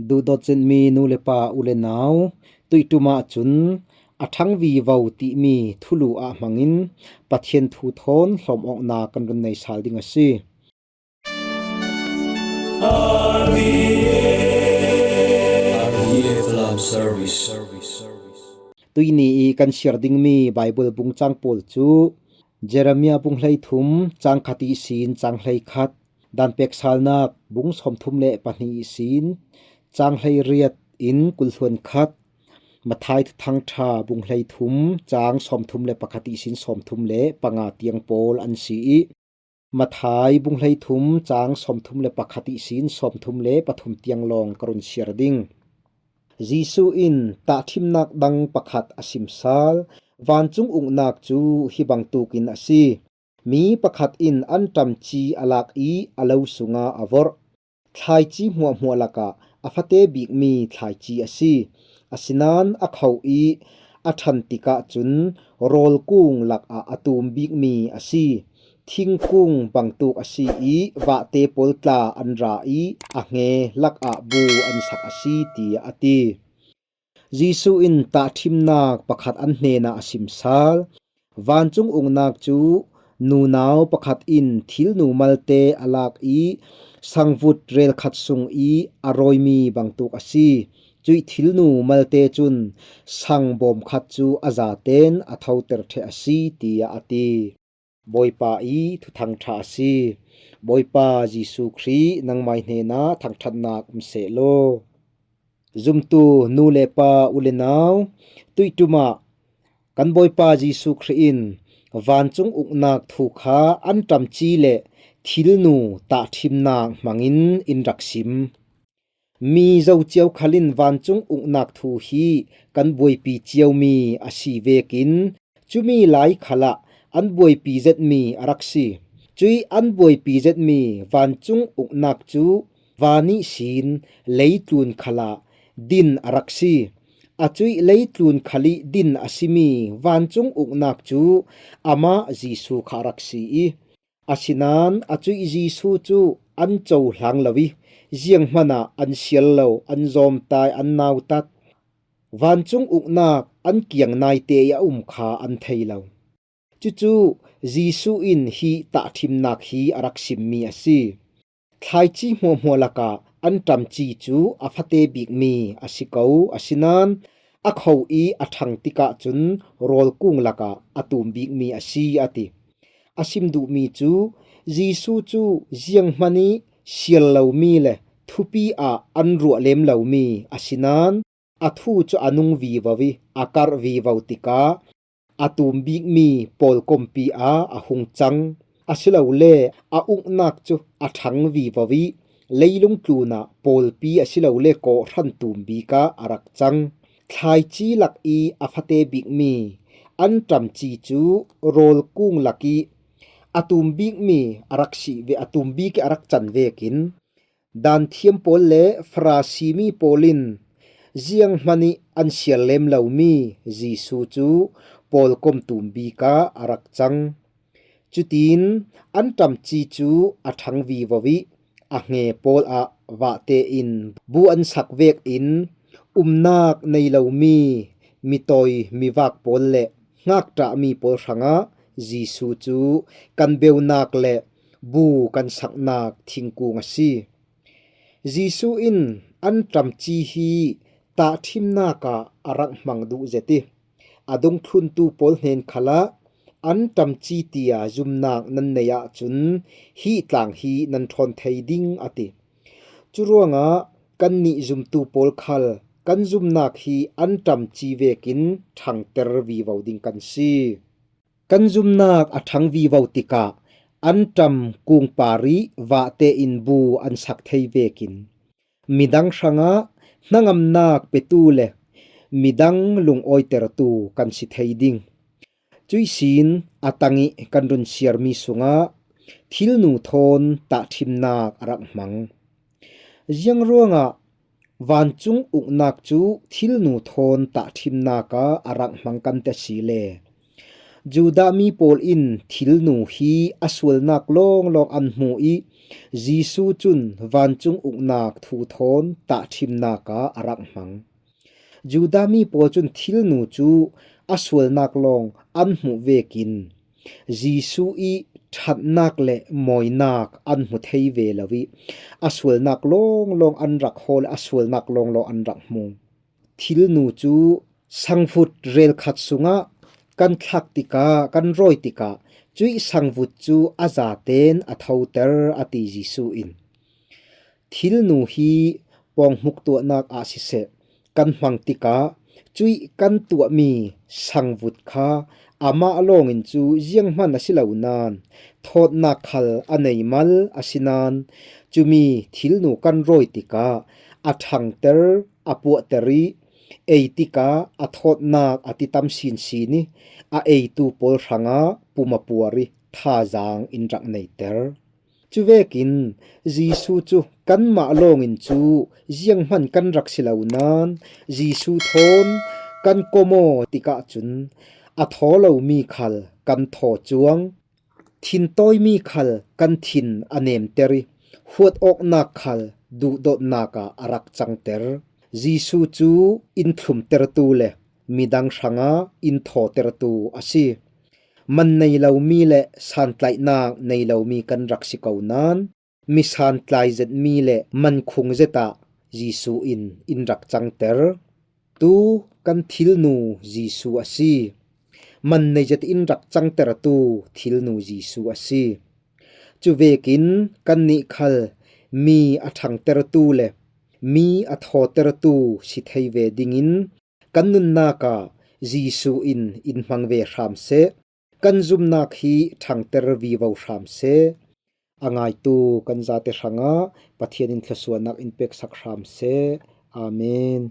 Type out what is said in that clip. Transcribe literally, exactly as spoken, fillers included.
Duhdawt zetmi nu le pa, u le nau, tuiṭumah cun a ṭhang vivo timi thulu ah hmangin Pathian thu thawn hlawm awknak kan run nei sal ding a si. R V F Love Service. Tuihni i kan siar dingmi Baibal bungcang pawl cu Jeremiah bung hleithum cang khat ihsin cang hleikhat, Danpek Salnak bung sawmthum le pahnih ihsin cang hleiriat in kul hluan khat, Matthai Thuthang Ṭha bung hleithum cang sawmthum le pakhat ihsin sawmthum le panga tiang pawl an si i, Matthai bung hleithum cang sawmthum le pakhat ihsin sawmthum le pathum tiang lawng ka run siar ding. Jesuh in tahṭhimnak dang pakhat a simsal. Vancung uknak cu hi bangtuk in a si. Mi pakhat in anṭamci a lak i a lo sungah a vorh. Thlaici hmuahhmuah lakah a fate bikmi thlaici a si. Asinain a kho i a ṭhan tikah cun rawlkung lakah a tum bikmi a si. Thingkung bangtuk a si i vahte pawl tla an ra i a hnge lakah bu an sak a si, tiah a ti. Jesuh in tahṭhimnak pakhat an hnenah a simsal. Vancung uknak cu nunau pakhat in thilnu malte a lak i sangvut relkhat sung i a rawimi bangtuk a si. Cuih thilnu malte cun sang bawm khat cu a zaten a thoter ṭheh a si, tiah a ti. Bawipa i Thuthang Ṭha a si. Bawipa Jesuh Khrih, nangmai hnenah thangṭhatnak um seh law. Zumtu nu le pa, u le nau, tuiṭumah kan Bawipa Jesuh Khrih in vancung uknak thu kha anṭamci le thilnu tahṭhimnak hmangin in rak sim. Mi zo cio khal in vancung uknak thu hi kan buaipi ciomi a si vekin, cumi lai khalah an buaipi zetmi a rak si. Cuih an buaipi zetmi vancung uknak cu van ihsin leitlun khalah din a rak si. A cuih leitlun khal ih din a simi vancung uknak cu amah Jesuh kha a rak si i, asinain a cuih Jesuh cu an cohlang lo i, zianghman ah an sial lo, an zawmtai, an nautat. Vancung uknak an kiang naite i a um kha an thei lo. Cucu Jesuh in hi tahṭhimnak hi a rak simmi a si. Thlaici hmuahhmuah lakah anṭamci cu a fate bikmi a si ko, asinain a kho i a ṭhang tikah cun rawlkung lakah a tum bikmi a si, a ti. A sim duhmi cu Jesuh cu zianghman i sial lomi le thupi ah an ruah lem lomi, asinain a thu cu a nung vivo i a karh vivo tikah a tum bikmi pawlkompi ah a hung cang. Asilole a uknak cu a ṭhang vivo i leilung tlun ah pawlpi asilole kawhhran tum bik ah a rak cang. Thlaici lak i a fate bikmi anṭamci cu rawlkung lak i a tum bikmi a rak si ve, a tum bik i a rak can vekin, Danthiam pawl le Farasi mi pawl in zianghman i an sial lem lomi Jesuh cu pawlkom tum bik ah a rak cang. Cutin anṭamci cu a ṭhang vivo i a hnge pawl ah vahte in bu an sak vekin, umnak nei lomi mitawi mivak pawl le ngakṭahmi pawl hrangah Jesuh cu kan beunak le bu kan saknak thingkung a si. Jesuh in anṭamci hi tahṭhimnak ah a rak hmang duh zet i, a dungthluntu pawl hnen khalah anṭamci tia zumnak nan nei ahcun hi tlang hi nan ṭhawn thei ding, a ti. Curuangah kannih zumtu pawl khal kan zumnak hi anṭamci vekin ṭhangter vivo ding kan si. Kan zumnak a ṭhang vivo tikah anṭam kungpar i vahte in bu an sak thei vekin, midang hrangah hnangamnak petu le midang lungawitertu kan si thei ding. Cuihsin a tang i kan run siarmi sungah thilnu thawn tahṭhimnak a rak hmang. Ziangruangah vancung uknak cu thilnu thawn tahṭhimnak ah a rak hmang kan ti a si le, Judah mi pawl in thilnu hi a sualnak lawnglawng an hmu i Jesu cun vancung uknak thu thawn tahṭhimnak ah a rak hmang. Judah mi pawl cun thilnu cu a sualnak lawng an hmuh vekin Jesu i ṭhatnak le mawinak an hmu thei ve lo i a sualnak lawnglawng an rak hawl, a sualnak lawnglawng an rak hmu. Thilnu cu sangvut relkhat sungah kan thlak tikah, kan rawi tikah cuih sangvut cu a zaten a thoter a ti Jesu in. Thilnu hi pawnghmuk tuahnak ah siseh, kan hmang tikah cuih kan tuahmi sangvut kha amah lawngin cu zianghman a si lo nain thawtnak khal a nei mal a si nain, cumi thilnu kan rawi tikah a ṭhangter, a puahter i ei tikah a thawtnak a titam sinsin i a eitu pawl hrangah pum a puar i thazaang in rak neiter. Cuvekin Jesu cu kanmah lawngin cu zianghman kan rak si lo nain Jesu thawn kan kawm aw tikah cun a thaw lomi khal kan thaw cuang. Thintawimi khal kan thin a nemter i huat awknak khal duhdawtnak ah a rak cangter. Jesu cu in thlumtertu le midang hrangah in thawtertu a si. Man nei lomi le santlaihnak nei lomi kan rak si ko nain, mi santlai zetmi le man khung zet ah Jesu in in rak cangter. Tu kan thilnu Jesu a si. Man nei zet in rak cangtertu thilnu Jesu a si. Cuvekin kannih khal mi a ṭhangtertu le mi a thawtertu si thei ve dingin kan nunnak ah Jesu in in hmang ve hram seh. Kan zumnak hi ṭhangter vivo hram seh. A ngaitu kan zate hrangah Pathian in thluasuahnak in peksak hram seh. Amen.